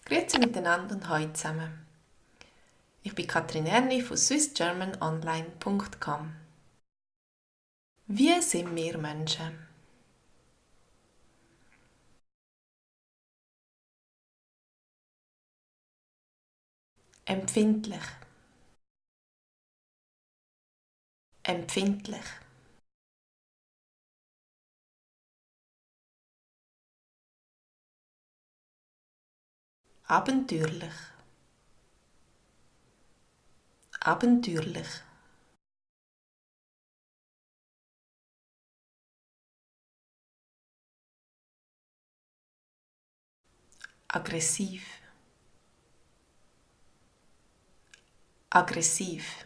Grüezi miteinander und hallo zusammen. Ich bin Katrin Erni von swissgermanonline.com. Wie sind wir Menschen? Empfindlich. Empfindlich. Abenteuerlich. Abenteuerlich. Aggressiv. Aggressiv.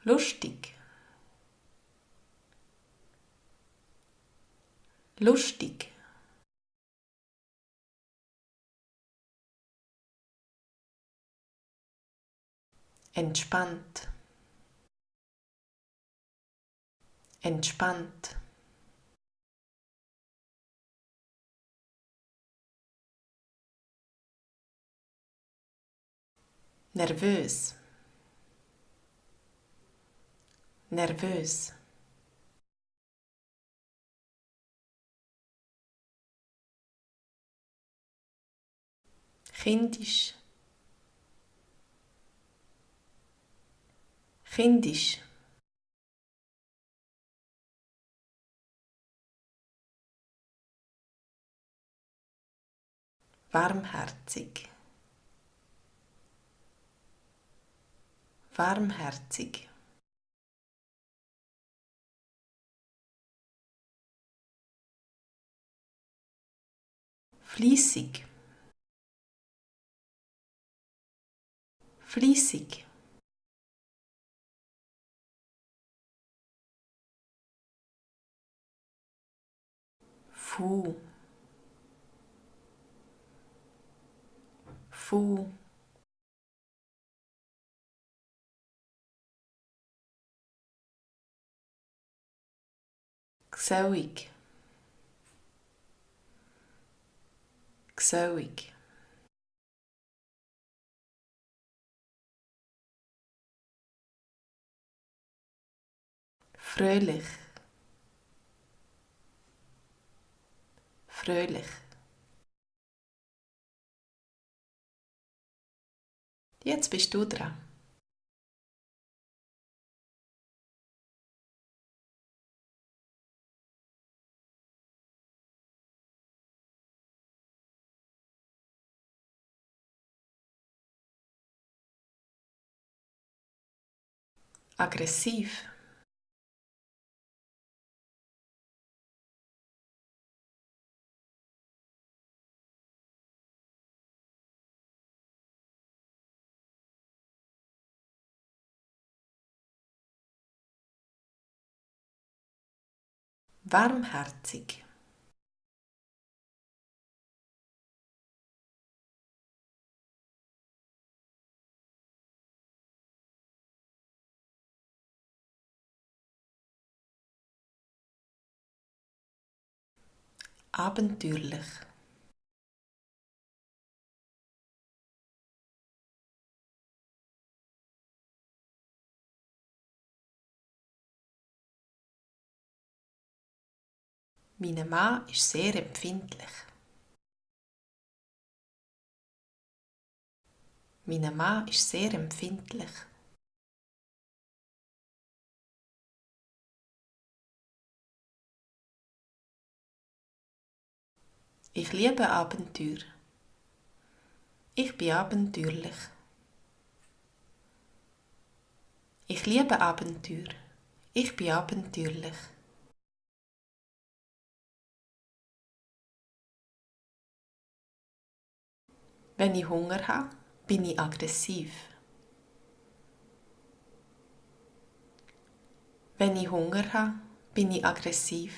Lustig. Lustig. Entspannt. Entspannt. Nervös. Nervös. Kindisch. Kindisch. Warmherzig. Warmherzig. Fließig. Fließig. Fu. Fu. Gesellig. Gesellig. Fröhlich. Fröhlich. Jetzt bist du dran. Aggressiv. Warmherzig. Abenteuerlich. Mein Mann ist sehr empfindlich. Mein Mann ist sehr empfindlich. Ich liebe Abenteuer. Ich bin abenteuerlich. Ich liebe Abenteuer. Ich bin abenteuerlich. Wenn ich Hunger habe, bin ich aggressiv. Wenn ich Hunger habe, bin ich aggressiv.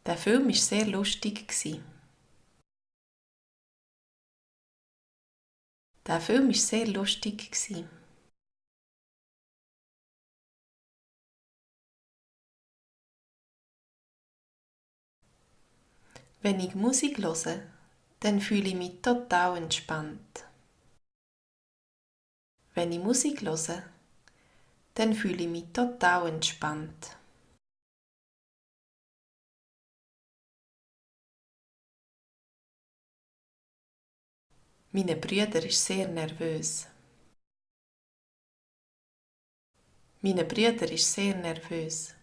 Der Film war sehr lustig. Der Film war sehr lustig. Wenn ich Musik höre, dann fühle ich mich total entspannt. Wenn ich Musik höre, dann fühle ich mich total entspannt. Meine Brüder ist sehr nervös. Meine Brüder ist sehr nervös.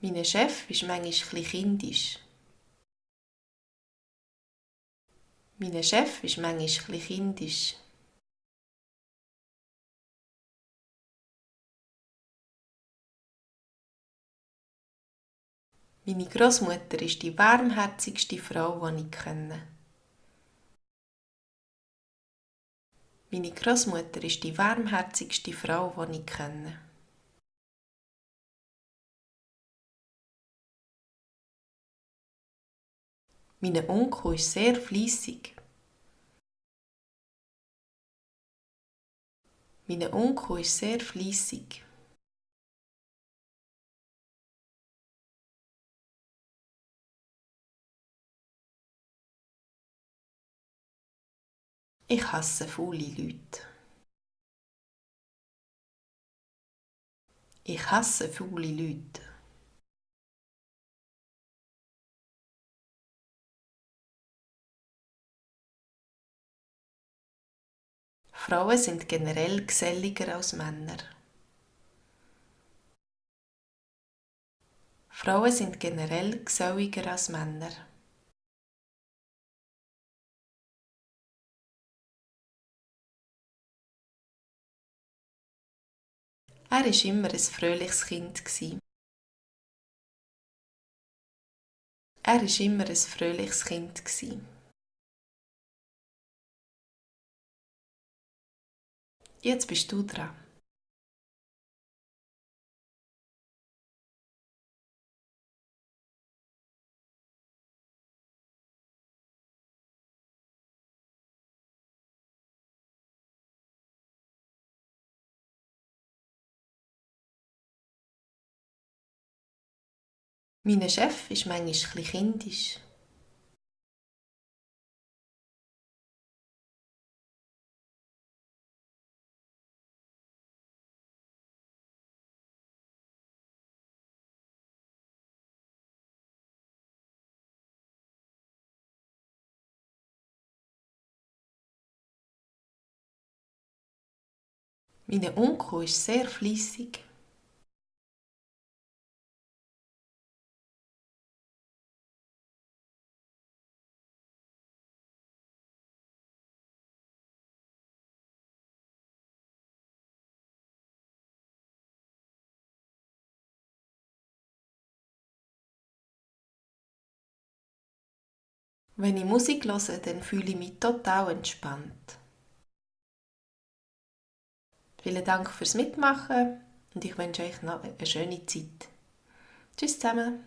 Mein Chef ist manchmal etwas kindisch. Mein Chef ist manchmal etwas kindisch. Meine Großmutter ist die warmherzigste Frau, die ich kenne. Meine Großmutter ist die warmherzigste Frau, die ich kenne. Mein Onkel ist sehr fleissig. Mein Onkel ist sehr fleissig. Ich hasse faule Leute. Ich hasse faule Leute. Frauen sind generell geselliger als Männer. Frauen sind generell geselliger als Männer. Er war immer ein fröhliches Kind. Er war immer ein fröhliches Kind. Jetzt bist du dran. Mein Chef ist manchmal etwas kindisch. Mein Onkel ist sehr fleissig. Wenn ich Musik höre, dann fühle ich mich total entspannt. Vielen Dank fürs Mitmachen und ich wünsche euch noch eine schöne Zeit. Tschüss zusammen.